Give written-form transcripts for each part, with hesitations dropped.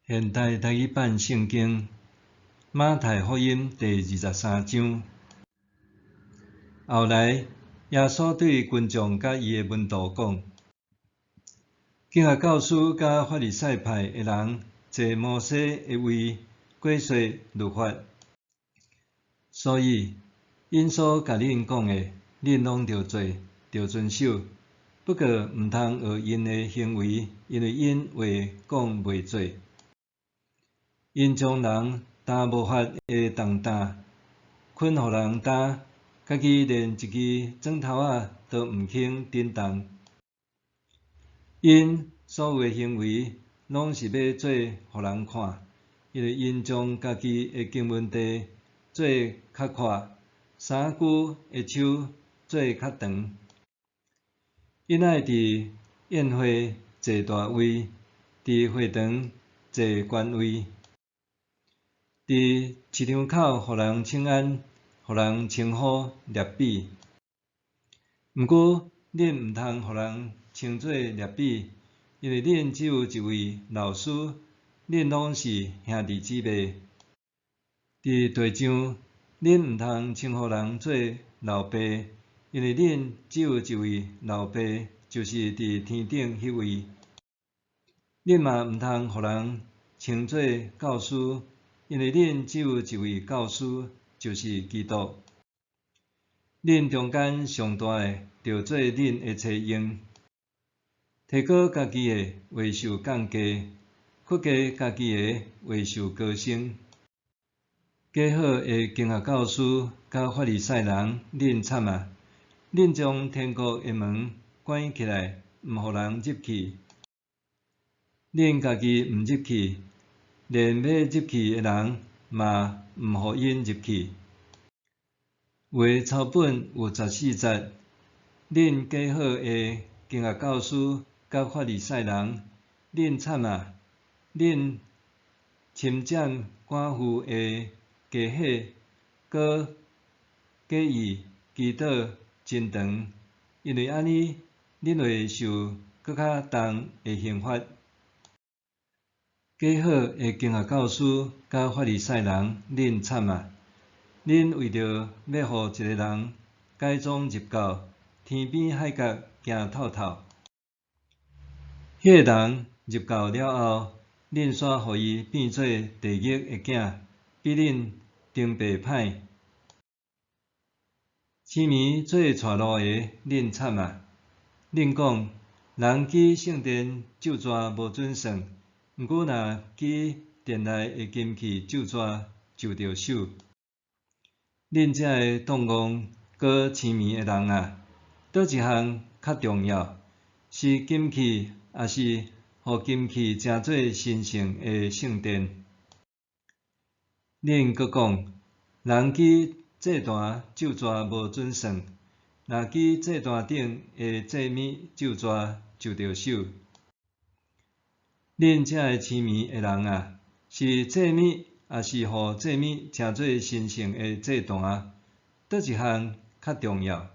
現代台語版聖經馬太福音第23章。後來，耶穌對群眾佮伊的門徒講：經學教師佮法利賽派的人坐摩西的位，過說律法，所以𪜶所共恁講的，恁攏著做，著遵守。不過毋通學𪜶的行為，因為𪜶話講袂做。𪜶將人擔無法的重擔，囥予人擔，家己連一支指頭仔都毋肯振動。𪜶所有的行為，攏是欲做予人看，因為𪜶將家己的經文袋做較闊，衫褲的袖做較長。𪜶愛佇宴會坐大位，佇會堂坐懸位。佇市場口予人請安，予人稱呼辣彼。毋過，恁毋通予人稱做辣彼，因為恁只有一位老師，恁攏是兄弟姊妹。佇地上，恁毋通稱呼人做老爸，因為恁只有一位老爸，就是佇天頂彼位。恁嘛毋通予人稱做教師，因為恁只有一位教師，就是基督。恁中間上大的，著做恁的差役。提高家己的，會受降低；屈低家己的，會受高升。假好的經學教師佮法利賽人，恁慘啊！恁將天國的門關起來，毋予人入去。恁家己毋入去，連欲入去的人嘛毋予𪜶入去。有的抄本有14節，恁假好的經學教師佮法利賽人，恁慘啊！恁侵佔寡婦的家伙，閣假意祈禱真長，因為按呢，恁會受閣較重的刑罰。假好的經學教師佮法利賽人，恁慘啊！恁為著欲予一个人改宗入教，天邊海角行透透。彼个人入教了後，恁煞予伊變做地獄的囝，比恁頂白歹。痴迷做帶路的，恁慘啊！恁講，人舉聖殿咒詛無準算，毋過若舉殿內的金器咒詛，就著守。恁這个蕩戇閣痴迷的人啊，佗一項較重要？是金器，抑是予金器成做神聖的聖殿？恁閣講，人舉祭壇咒詛無準算，若舉祭壇頂的祭物咒詛，就著守。恁這个痴迷的人啊，是祭物，抑是予祭物成做神聖的祭壇？佗一項較重要？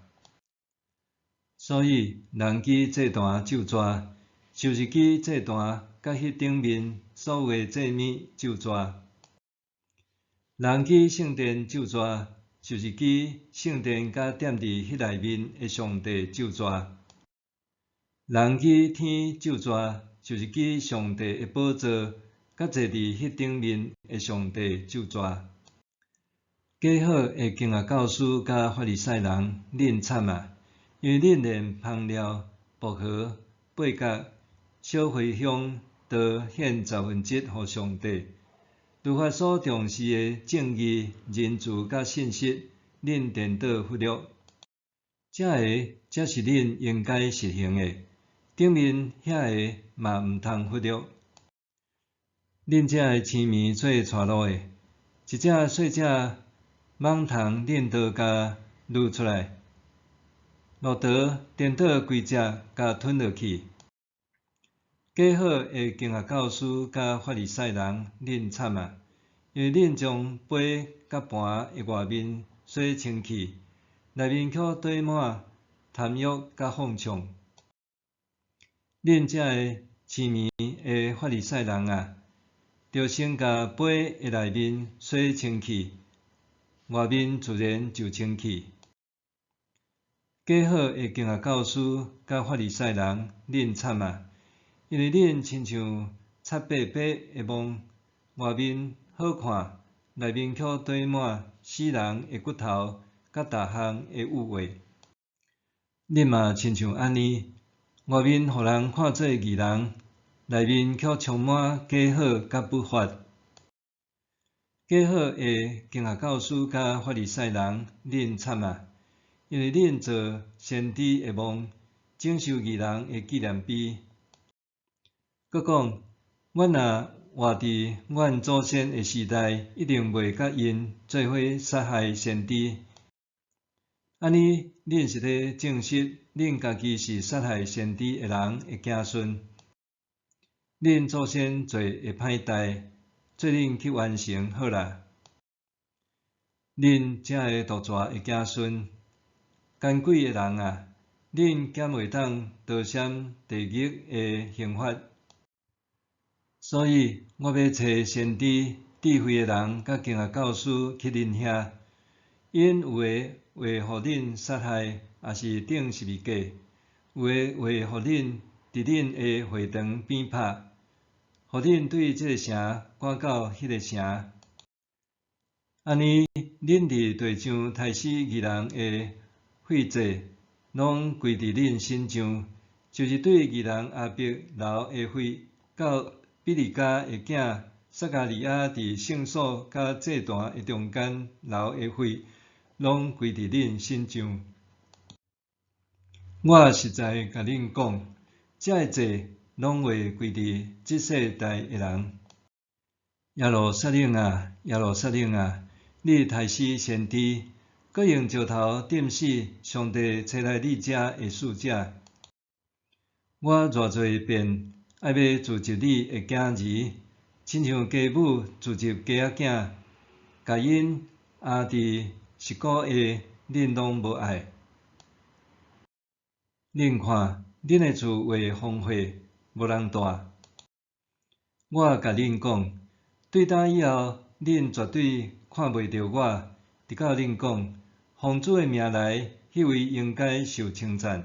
所以，人舉祭壇咒詛，就是舉祭壇佮彼頂面所有的祭物咒詛。人舉聖殿咒詛，就是舉聖殿佮踮佇彼內面的上帝咒詛。人舉天咒詛，就是舉上帝的寶座佮坐佇彼頂面的上帝咒詛。假好的經學教師佮法利賽人，恁慘啊！因為恁連香料、薄荷、八角、小茴香都獻十分之一予上帝。律法所重視的正義、仁慈佮信實，恁顛倒忽略。這个才是恁應該實行的，頂面遐个嘛毋通忽略。恁這个痴迷做帶路的，一隻細隻蠓蟲恁都共擄出來，駱駝顛倒規隻共吞落去。假好的經學教師佮法利賽人，恁慘啊！因為恁將杯佮盤的外面洗清氣，內面卻堆滿貪欲佮放縱。恁這个痴迷的法利賽人啊，著先共杯的內面洗清氣，外面自然就清氣。假好的經學教師佮法利賽人，恁慘啊！因為恁親像擦白白的甕，外面好看，內面卻堆滿死人的骨頭佮逐項的污穢。恁嘛親像按呢，外面予人看做義人，內面卻充滿假好佮不法。假好的經學教師佮法利賽人，恁慘啊！因為恁做先知的墓，整修義人的紀念碑。閣講，阮若活佇阮祖先的時代，一定袂佮𪜶做伙殺害先知。按呢，恁是咧證實恁家己是殺害先知的人的子孫。恁祖先做的歹代，做恁去完成好啦。恁這个毒蛇的子孫，奸詭的人啊！恁敢會當逃閃地獄的刑罰？所以，我欲差先知、智慧的人佮經學教師去恁遐，𪜶有的會予恁殺害，抑是釘十字架；有的會予恁佇恁的會堂鞭拍，予恁對這个城趕到彼个城。按呢，恁佇地上刣死義人的血債，攏歸佇恁身上，就是對義人亞伯流的血，到比勒迦的囝撒迦利亞佇聖所佮祭壇的中間流的血，攏歸佇恁身上。我實在共恁講，這个債攏會歸佇這世代的人。耶路撒冷啊，耶路撒冷啊，你刣死先知，閣用石頭釘死上帝差來你遮的使者。我偌濟遍愛欲聚集你的囝兒，親像雞母聚集雞仔囝，共𪜶爇佇翼鼓下，恁攏無愛。恁看，恁的厝會荒廢，無人蹛。我共恁講，對今以後，恁絕對看袂著我，直到恁講，奉主的名來，彼位應該受稱讚。